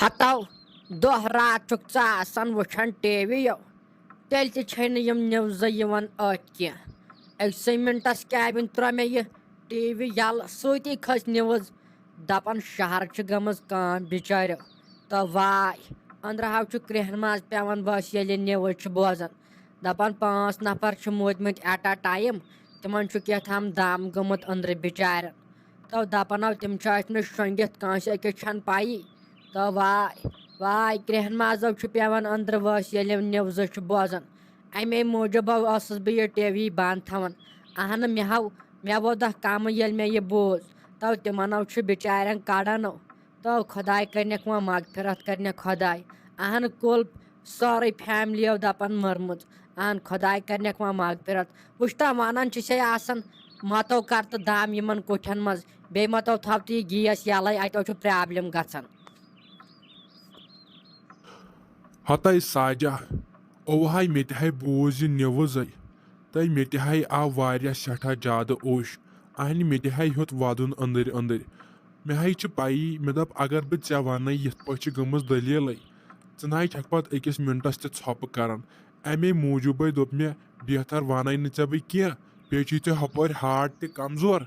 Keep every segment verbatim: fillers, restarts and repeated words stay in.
ہتو دۄہ راتھ چھُکھ ژٕ آسان وٕچھان ٹی وی یو، تیٚلہِ تہِ چھے نہٕ یِم نِوزٕ یِوان أتھۍ کینٛہہ۔ أکسٕے مِنٹس کیبِن ترٛٲو مےٚ یہِ ٹی وی یَلہٕ، سۭتی کھٔژ نِوٕز، دَپان شہرٕ چھِ گٔمٕژ کٲم بِچاریو۔ تہٕ واے، أنٛدرٕ ہاو چھُ کرٛیٚہن منٛز پٮ۪وان بس ییٚلہِ نِوٕز چھِ بوزان۔ دَپان پانٛژھ نفر چھِ موٗدمٕتۍ ایٹ اَ ٹایم، تِمن چھُ کیٛاہ تام دم گوٚمُت أنٛدرٕ بِچارٮ۪ن۔ تو دَپان ہو تِم چھِ ٲسمٕتۍ شۄنٛگِتھ، کٲنٛسہِ أکِس چھَنہٕ پَیی۔ تو واے، واے، کرٛیٚہن مازو چھُ پٮ۪وان أنٛدرٕ وٲنٛسہِ ییٚلہِ نِوزٕ چھُ بوزان۔ اَمے موٗجوٗب ٲسٕس بہٕ یہِ ٹی وی بنٛد تھاوان۔ اہنہٕ، مےٚ ہاو، مےٚ ووٚدکھ کَمہٕ ییٚلہِ مےٚ یہِ بوٗز۔ تو تِمنو چھُ بِچارٮ۪ن کَڑان۔ تو خۄداے کٔرنَکھ وۄنۍ مغفرت، کٔرنَکھ خۄداے۔ اہن کُل سٲرٕے فیملی یو دَپان مٔرمٕژ۔ اہن خۄداے کٔرنَکھ وۄنۍ مغفرت۔ وٕچھ تہ وَنان چھِ سے آسان، مَتو کر تہٕ دام یِمن کُٹھٮ۪ن منٛز، بیٚیہِ مَتو تھاو تہٕ یہِ گیس یَلَے، اَتیو چھُ پرابلم گژھان۔ ہتاے ساجہ، اوہاے مےٚ تہِ ہاے بوٗز یہِ نِوٕزے، تہٕ مےٚ تہِ ہاے آو واریاہ سٮ۪ٹھاہ زیادٕ اوٚش۔ اہنہِ مےٚ تہِ ہاے ہیوٚت وَدُن أنٛدٕرۍ أنٛدٕرۍ۔ مےٚ ہاے چھِ پَیی، مےٚ دوٚپ اگر بہٕ ژےٚ وَنَے یِتھ پٲٹھۍ چھِ گٔمٕژ دٔلیٖلٕے، ژٕ نہ ہاے چھَکھ پَتہٕ أکِس مِنٹَس تہِ ژھۄپہٕ کَران۔ اَمے موٗجوٗبَے دوٚپ مےٚ، بہتر وَنَے نہٕ ژےٚ بہٕ کینٛہہ، بیٚیہِ چھُے ژےٚ ہُپٲرۍ ہارٹ تہِ کمزور۔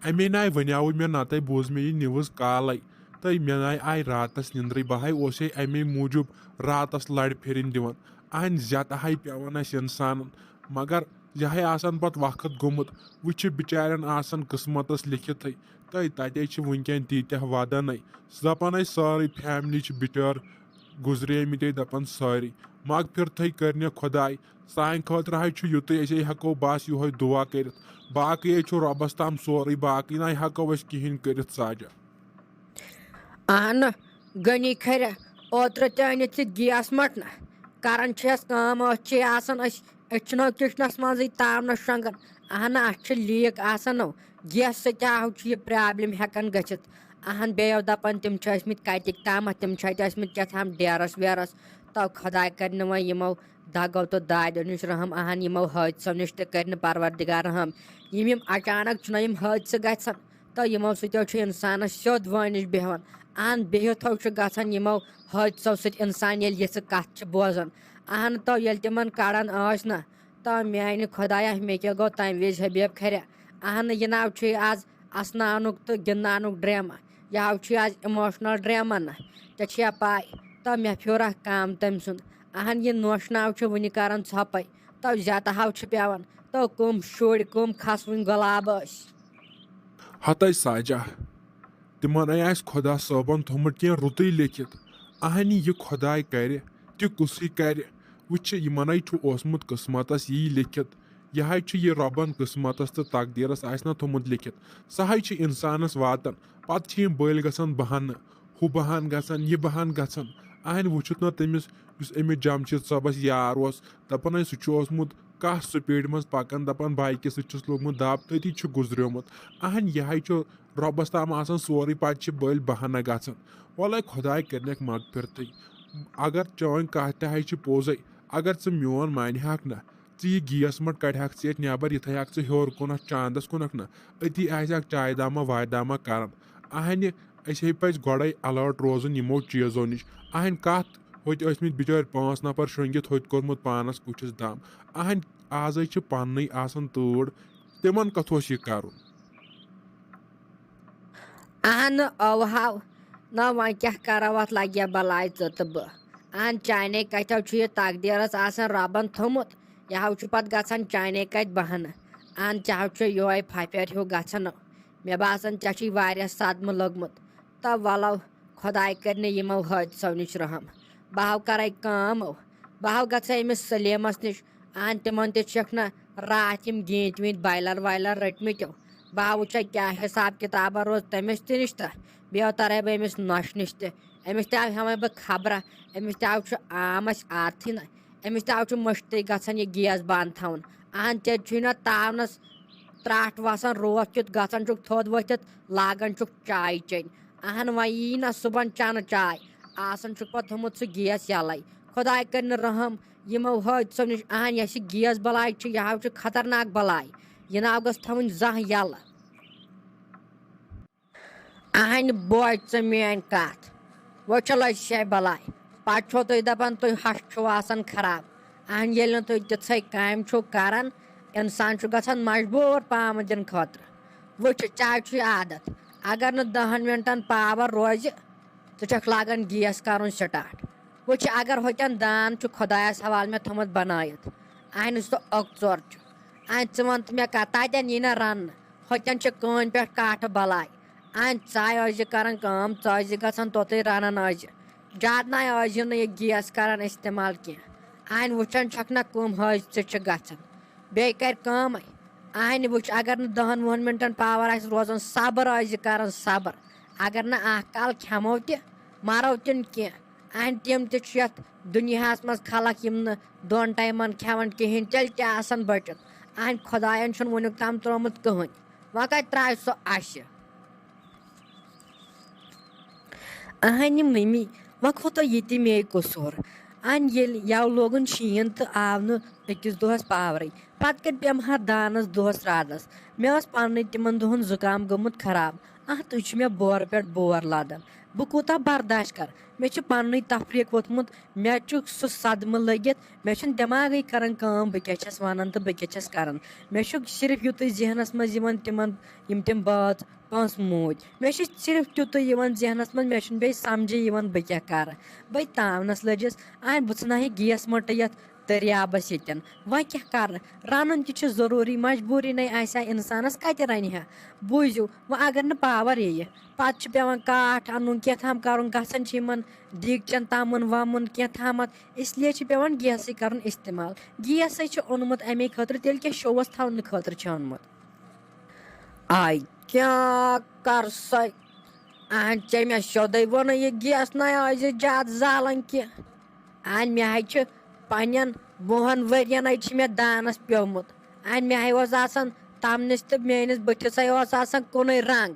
اَمے ناے وَنیٛاوُے مےٚ، نَتَے بوٗز مےٚ یہِ نِوٕز کالَے، تہٕ مےٚ ناے آے راتَس نِندرٕے، بہٕ ہاے اوسے اَمے موٗجوٗب راتَس لَرِ پھِرِنۍ دِوان۔ اَہَنۍ زیٚتہٕ ہاے پٮ۪وان اَسہِ اِنسانَن، مگر یہِ ہاے آسان پَتہٕ وقت گوٚمُت، وۄنۍ چھِ بِچارٮ۪ن آسان قٕسمَتَس لیٚکھِتھٕے، تہٕ تَتے چھِ وٕنکٮ۪ن تیٖتیٛاہ وَدَنے۔ دَپان ٲسۍ سٲرٕے فیملی چھِ بِچٲر گُزریمٕتۍ، دَپان سٲری۔ مغفرتھٕے کٔرنہِ خۄداے، سانہِ خٲطرٕ حظ چھُ یُتُے، أسے ہٮ۪کو بس یِہوٚے دُعا کٔرِتھ۔ باقٕے حظ چھُ رۄبَس تام سورُے، باقٕے نہ حظ ہٮ۪کو أسۍ کِہیٖنۍ کٔرِتھ ساجہ۔ اہنہٕ، غنی کھرِ، اوترٕ تہِ أنِتھ ژٕ گیس مَٹنہٕ۔ کران چھِ اَسہِ کٲم، أتھۍ چھِ آسان أسۍ، أسۍ چھِنہٕ کِچنَس منٛزٕے تاونَس شۄنٛگان۔ اہنہٕ، اَتھ چھِ لیٖک آسان نو، گیس سۭتۍ ہاو چھُ یہِ پرابلم ہٮ۪کان گٔژھِتھ۔ اہن، بیٚیہِ ٲس دَپان تِم چھِ ٲسمٕتۍ کَتِکۍ تامَتھ، تِم چھِ اَتہِ ٲسمٕتۍ کیٛاہ تام ڈیرَس ویرَس۔ تو خۄداے کَرِ نہٕ وۄنۍ یِمو دَگو تہٕ دادیو نِش رحم، اہن، یِمو حٲدثو نِش تہِ کَرِ نہٕ پروردگار رحم۔ یِم یِم اچانک چھُنہ یِم حٲدثہٕ گژھان، تہٕ یِمو سۭتۍ چھُ اِنسانَس سیوٚد وٲنِج بیٚہوان۔ اہن، بِہِتھ چھُ گژھان یِمو حٲدثو سۭتۍ اِنسان، ییٚلہِ یِژھٕ کَتھ چھِ بوزان۔ اہن، تو ییٚلہِ تِمَن کَڑان ٲسۍ نہ، تو میانہِ خۄدایا، مےٚ کیٛاہ گوٚو تَمہِ وِزِ حبیب کھرِ؟ اہنہٕ، یہِ ناو چھُے آز اَسناونُک تہٕ گِنٛدناونُک ڈرٛامہ، یہِ ہاو چھُے آز اِموشنَل ڈرٛامہ نہ، ژےٚ چھےٚ پَے؟ تو مےٚ پھیوٗر اَکھ کام تٔمۍ سُنٛد۔ اہن، یہِ نوشہِ ناو چھُ وٕنہِ کَران ژھۄپَے، تو زیادٕ ہاو چھُ پٮ۪وان، تو کٕم شُرۍ، کٕم کھَسوٕنۍ گۄلاب ٲسۍ۔ ہتَے ساجہ، تِمن اے آسہِ خۄدا صٲبن تھوٚمُت کینٛہہ رُتُے لیکھِتھ۔ اہنہِ یہِ خۄداے کرِ، تہِ کُسٕے کرِ۔ وٕچھِ، یِمن اے چھُ اوسمُت قٕسمتس یی لیکھِتھ۔ یہِ ہاے چھُ یہِ رۄبن قٕسمتس تہٕ تقدیٖرس آسہِ نہ تھوٚمُت لیکھِتھ۔ سُہ ہاے چھُ انسانس واتان۔ پتہٕ چھِ یِم بٔلۍ گژھان بہانہٕ، ہُہ بہان گژھان، یہِ بہان گژھان۔ اہنہِ وٕچھُتھ نہ تٔمِس، یُس أمِس جمشید صٲبس یار اوس، دپان ٲسۍ سُہ چھُ اوسمُت کَتھ سپیٖڈِ منٛز پَکان، دَپان بایکہِ سۭتۍ چھُس لوٚگمُت دَب، تٔتی چھُ گُزریومُت۔ اہن، یہِ ہَے چھُ رۄبَس تام آسان سورُے، پَتہٕ چھِ بٔلۍ بہانہ گژھان۔ وَلَے خۄداے کٔرنَکھ مغفرتٕے۔ اگر چٲنۍ کَتھ تہِ ہَے چھِ پوٚزَے، اگر ژٕ میون مانہِ ہاکھ نہ، ژٕ یہِ گیس مَٹ کَڑِ ہاکھ ژٕ ییٚتہِ نٮ۪بَر، یہِ تھَے ہاکھ ژٕ ہیوٚر کُنَتھ چاندَس کُنَتھ نہ، أتی آسہِ ہاکھ چاے دامہ واے دامہ کَران۔ اہنہِ، أسۍ ہے پَزِ گۄڈَے الٲرٹ روزُن یِمو چیٖزو نِش۔ اہنہِ کَتھ ہوٚتہِ ٲسمٕتۍ بِچٲرۍ پانٛژھ نفر شۄنٛگِتھ، ہوٚتہِ کوٚرمُت پانَس کُٹھِس دَم۔ اہنہِ آزَے چھِ پننٕے آسان تۭر، تِمن کتھ اوس یہِ کرُن؟ اہنہٕ، اوہو، نہ وۄنۍ کیٛاہ کرو، اتھ لگہِ بلاے ژٕ تہٕ بہٕ۔ اہن، چانے کتھو چھُ یہِ تقدیرس آسان ربن تھوٚمُت، یہِ ہو چھُ پتہٕ گژھان چانے کتھِ بہانہٕ۔ اہن، ژےٚ ہو چھُ یۄہے پھپھیر ہیوٗ گژھان۔ مےٚ باسان، ژےٚ چھُے واریاہ صدمہٕ لوٚگمُت۔ تہٕ وَلو، خۄداے کَرِ نہٕ یِمو حٲدثو نِش رحم۔ بہٕ ہاو کَرَے کٲم، بہٕ ہاو گژھٕ أمِس سلیمَس نِش۔ اَہَن، تِمَن تہِ چھِکھ نہ راتھ یِم گیٖنتۍ ویٖنتۍ بایلَر وایلَر رٔٹمٕتۍ۔ بہٕ ہاو وٕچھَے کیٛاہ حِساب کِتابہ روز تٔمِس تہِ نِش تہٕ بیٚیہِ تَرَے بہٕ أمِس نۄشہِ نِش تہِ۔ أمِس تہِ آو ہٮ۪وَے بہٕ خبرہ، أمِس تہِ آو چھُ عام اَسہِ عادتھٕے نہ۔ أمِس تہِ آو چھُ مٔشتٕے گژھان یہِ گیس بنٛد تھاوُن۔ اَہَن، ژےٚ چھُے نہ تاونَس ترٛٹھ وَسان، روتھ کیُتھ گژھان چھُکھ تھوٚد ؤتھِتھ، لاگان چھُکھ چاے چیٚنۍ۔ اہن، وۄنۍ یی نہ صُبحن چنہٕ چاے، آسان چھُکھ پتہٕ تھوٚمُت سُہ گیس یَلَے۔ خۄداے کٔرِنہٕ رحم یِمو حٲدثو نِش۔ اہن، یۄس یہِ گیس بلاے چھِ، یہِ ہاو چھِ خطرناک بلاے، یہِ ناو گٔژھ تھاوٕنۍ زانٛہہ یَلہٕ۔ اہن، بوز ژٕ میٲنۍ کتھ۔ وۄنۍ چھِ لٔج سے بلاے۔ پتہٕ چھو تُہۍ دپان تُہۍ ہش چھِو آسان خراب۔ اہن، ییٚلہِ نہٕ تُہۍ تِژھے کامہِ چھِو کران، انسان چھُ گژھان مجبوٗر پامہٕ دِنہٕ خٲطرٕ۔ وٕچھ، چاے چھُے عادت، اگر نہٕ دہن منٹن پاور روزِ، ژٕ چھکھ لاگان گیس کرُن سٹارٹ۔ وٕچھ، اگر ہوٚتٮ۪ن دان چھُ خۄدایس حوالہٕ مےٚ تھوٚمُت بنٲیِتھ، اہن سُہ اوٚکژور چھُ۔ اہن، ژٕ وَن تہٕ مےٚ کَتھ، تَتٮ۪ن یی نہ رَننہٕ؟ ہوٚتٮ۪ن چھِ کٲنۍ پٮ۪ٹھ کاٹھٕ بَلاے۔ اہن، ژاے ٲسۍ زِ کَران کٲم، ژٕ ٲسۍ زِ گژھان توٚتُے رَنان ٲسۍ زِ۔ زیادٕ نَے ٲسۍ زِ نہٕ یہِ گیس کَران استعمال کینٛہہ۔ اہن، وٕچھان چھَکھ نہ کٕم حٲدثہٕ چھِ گژھان۔ بیٚیہِ کَرِ کٲمٕے۔ اہن، وٕچھ، اگر نہٕ دَہَن وُہَن مِنٹَن پاوَر آسہِ روزان، صبر ٲسۍ زِ کَران، صبر۔ اگر نہٕ اَکھ کال کھٮ۪مو تہِ، مَرو تہِ نہٕ کینٛہہ۔ اہن، تِم تہِ چھِ یَتھ دُنیاہَس منٛز خلق یِم نہٕ دۄن ٹایمن کھٮ۪وان کِہینۍ، تیٚلہِ تہِ آسن بٔچِتھ۔ اہنہِ خۄداین چھُنہٕ وُنیُک تام ترٛوومُت کٕہٕنۍ۔ وۄنۍ کتہِ ترٛاوِ سُہ اَسہِ؟ اہنہِ مٔمی، وۄنۍ کھوٚت یہِ تہِ مے قصوٗر۔ اہنہِ ییٚلہِ یَوٕ لوگُن شیٖن تہٕ آو نہٕ أکِس دۄہس پاورٕے، پتہٕ کتہِ بیٚہمہٕ ہا دانس دۄہس راتس؟ مےٚ ٲس پننُے تِمن دۄہن زُکام گوٚمُت خراب۔ اہن، تُہۍ چھِو مےٚ بورٕ پٮ۪ٹھ بور لدان۔ بہٕ کوٗتاہ برداش کرٕ؟ مےٚ چھُ پننُے تفریٖق ووٚتھمُت، مےٚ چھُ سُہ صدمہٕ لٔگِتھ، مےٚ چھُنہٕ دٮ۪ماغٕے کران کٲم، بہٕ کیٛاہ چھَس وَنان تہٕ بہٕ کیٛاہ چھَس کران۔ مےٚ چھُ صرف یُتُے ذہنَس منٛز یِوان تِمَن، یِم تِم بٲژ پانٛژھ موٗدۍ۔ مےٚ چھُ صرف تیُتُے یِوان ذہنَس منٛز، مےٚ چھُنہٕ بیٚیہِ سَمجھے یِوان بہٕ کیٛاہ کرٕ۔ بہٕ تاونَس لٔجِس، آے بہٕ ژھٕنہٕ ہا یہِ گیس مٔٹہٕ یَتھ دٔریابَس ییٚتٮ۪ن۔ وۄنۍ کیٛاہ کرٕ؟ رَنُن تہِ چھُ ضروٗری، مجبوٗری نَے آسہِ ہا اِنسانَس، کَتہِ رَنہِ ہا؟ بوٗزِو، وۄنۍ اگر نہٕ پاور یِیہِ، پتہٕ چھُ پٮ۪وان کاٹھ انُن، کینٛہہ تام کرُن، گژھان چھِ یِمن دیٖگچن تامُن وامُن کینٛہہ تامتھ، اس لیے چھُ پٮ۪وان گیسٕے کرُن استعمال۔ گیسٕے چھُ اوٚنمُت امے خٲطرٕ، تیٚلہِ کیٛاہ شووس تھاونہٕ خٲطرٕ چھُ اوٚنمُت؟ آے کیٛاہ کر سا؟ اہن، ژےٚ مےٚ سیوٚدُے ووٚنُے، یہِ گیس نَے ٲسۍ زِ زیادٕ زالان کینٛہہ۔ اہن، مےٚ حظ چھُ پننٮ۪ن وُہن ؤرین حظ چھُ مےٚ دانس پیومُت۔ اہن، مےٚ حظ اوس آسان تمنِس تہٕ میٲنِس بٕتھِس حظ اوس آسان کُنُے رنگ۔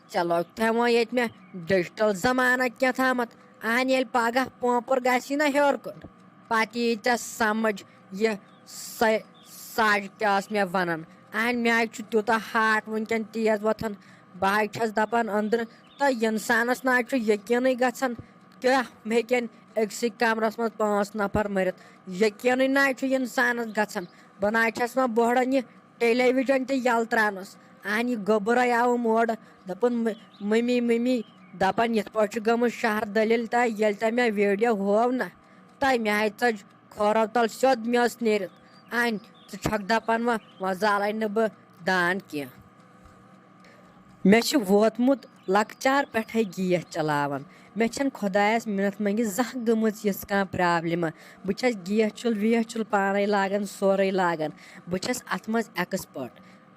چلو، تھاوان ییٚتہِ مےٚ ڈیجیٹل زمانہ کینٛہہ تامتھ۔ اہن، ییٚلہِ پگاہ پونٛپُر گژھی نہ ہیوٚر کُن، پتہٕ یی ژےٚ سمجھ یہِ سۄ ساج کیٛاہ ٲس مےٚ ونان۔ اہن، مےٚ حظ چھُ تیوٗتاہ ہارٹ وٕنکٮ۪ن تیز وۄتھان، بہٕ حظ چھَس دپان أنٛدرٕ، تہٕ انسانس نہ حظ چھُ یقینٕے گژھان کیٛاہ مےٚ ہیٚکن أکسٕے کمرس منٛز پانٛژھ نفر مٔرِتھ۔ یقینٕے نہ حظ چھُ انسانس گژھان۔ بہٕ نہ حظ چھَس وۄنۍ بۄہڑان یہِ ٹیلی ویجن تہِ یَلہٕ ترٛاونَس۔ اہن، یہِ گوٚبُر آے آوُم اورٕ، دوٚپُن، "مٔ-، مٔمی، مٔمی"، دَپان، "یِتھ پٲٹھۍ چھُ گٔمٕژ شہر دٔلیٖل تۄہہِ، ییٚلہِ تۄہہِ مےٚ ویٖڈیو ہوو نہ، تۄہہِ مےٚ آے ژَج کھورو تَل سیوٚد میٚژ نیٖرِتھ۔ اہن، ژٕ چھَکھ دَپان وۄنۍ، وۄنۍ زالَے نہٕ بہٕ دان کینٛہہ۔" مےٚ چھُ ووتمُت لۄکچار پٮ۪ٹھَے گیس چلاوان۔ مےٚ چھَنہٕ خۄدایَس مِنَتھ منٛگِتھ زانٛہہ گٔمٕژ یِژھ کانٛہہ پرٛابلِمہ۔ بہٕ چھَس گیس چُل ویس چُل پانَے لاگان، سورُے لاگان۔ بہٕ چھَس اَتھ منٛز expert۔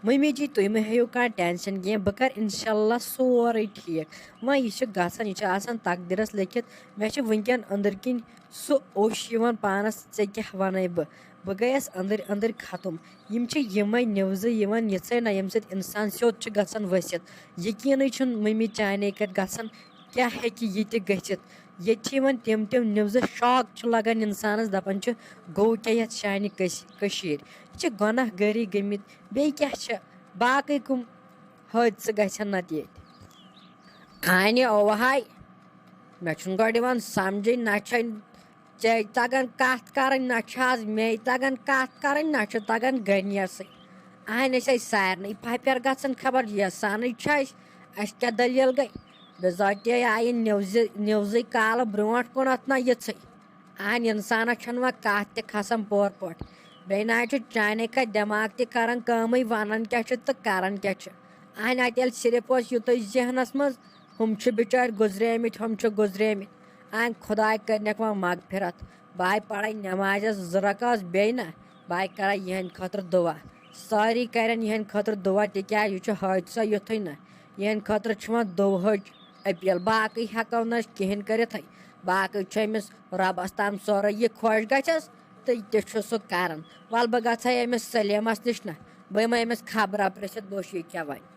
مٔمی جی، تُہۍ مہٕ ہیٚیِو کانٛہہ ٹٮ۪نشَن کینٛہہ، بہٕ کَرٕ اِنشاء اللہ سورُے ٹھیٖک۔ وۄنۍ یہِ چھُ گژھان، یہِ چھُ آسان تقدیٖرَس لیٚکھِتھ۔ مےٚ چھُ وٕنکٮ۪ن أنٛدٕرۍ کِنۍ سُہ اوٚش یِوان پانَس، ژےٚ کیٛاہ وَنَے بہٕ؟ بہٕ گٔیَس أنٛدٕرۍ أنٛدٕرۍ ختم۔ یِم چھِ یِمَے نِوزٕ یِوان یِژھَے نہ، ییٚمہِ سۭتۍ اِنسان سیوٚد چھُ گژھان ؤسِتھ۔ یقیٖنٕے چھُنہٕ مٔمی چانے کَتہِ گژھان، کیٛاہ ہیٚکہِ یہِ تہِ گٔژھِتھ؟ ییٚتہِ چھِ یِوان تِم تِم نِوزٕ، شاک چھُ لگان اِنسانَس، دَپان چھُ، "گوٚو کیٛاہ یَتھ شانہِ کٔش-، کٔشیٖرِ؟ یہِ چھِ گۄناہ گٲری گٔمٕتۍ، بیٚیہِ کیٛاہ چھِ؟ باقٕے کٕم حٲدثہٕ گژھن نَتہٕ ییٚتہِ؟" اَہنہِ اوہاے، مےٚ چھُنہٕ گۄڈٕ یِوان سَمجھٕے، نہ چھَے ژےٚ تَگان کَتھ کَرٕنۍ، نہ چھِ آز مے تَگان کَتھ کَرٕنۍ، نہ چھِ تَگان گٔنیَسٕے۔ اَہنہِ، أسۍ ٲسۍ سارنٕے پھَپھٮ۪ر گژھان، خبر یَسانٕے چھِ اَسہِ، اَسہِ کیٛاہ دٔلیٖل گٔے؟ بِذٲتی آیہِ نِوزِ-، نِوزٕے کالہٕ برٛونٛٹھ کُنَتھ نہ یِژھٕے۔ اَہَن، اِنسانَس چھَنہٕ وۄنۍ کَتھ تہِ کھَسان پورٕ پٲٹھۍ۔ بیٚیہِ نہ حظ چھُ چانہِ کَتھِ دٮ۪ماغ تہِ کَران کٲمٕے، وَنان کیٛاہ چھُ تہٕ کَران کیٛاہ چھُ۔ اَہَن، اَتہِ ییٚلہِ صرف اوس یُتُے ذہنَس منٛز، ہُم چھِ بِچٲرۍ گُزریمٕتۍ، ہُم چھِ گُزریمٕتۍ۔ اَہَن، خۄداے کٔرنَکھ وۄنۍ مغفرت۔ بہٕ آے پَرَے نٮ۪مازِ زٕ رکعت بیٚیہِ نہ، بہٕ آے کَرَے یِہِنٛدِ خٲطرٕ دُعا۔ سٲری کَرَن یِہِنٛدِ خٲطرٕ دُعا، تِکیٛازِ یہِ چھُ حٲدثہ یُتھُے نہ۔ یِہِنٛدِ خٲطرٕ چھِ وۄنۍ دُعہٕچ اپیل، باقٕے ہٮ۪کو نہٕ أسۍ کِہیٖنۍ کٔرِتھٕے۔ باقٕے چھُ أمِس رۄبَس تام سورُے، یہِ خۄش گژھٮ۪س تہٕ تہِ چھُ سُہ کَران۔ وَلہٕ بہٕ گژھٕ ہا أمِس سلیمَس نِش نہ، بہٕ یِمہٕ أمِس خبرا پرٛژھِتھ، بہٕ وٕچھِ یہِ کیٛاہ وَنہِ۔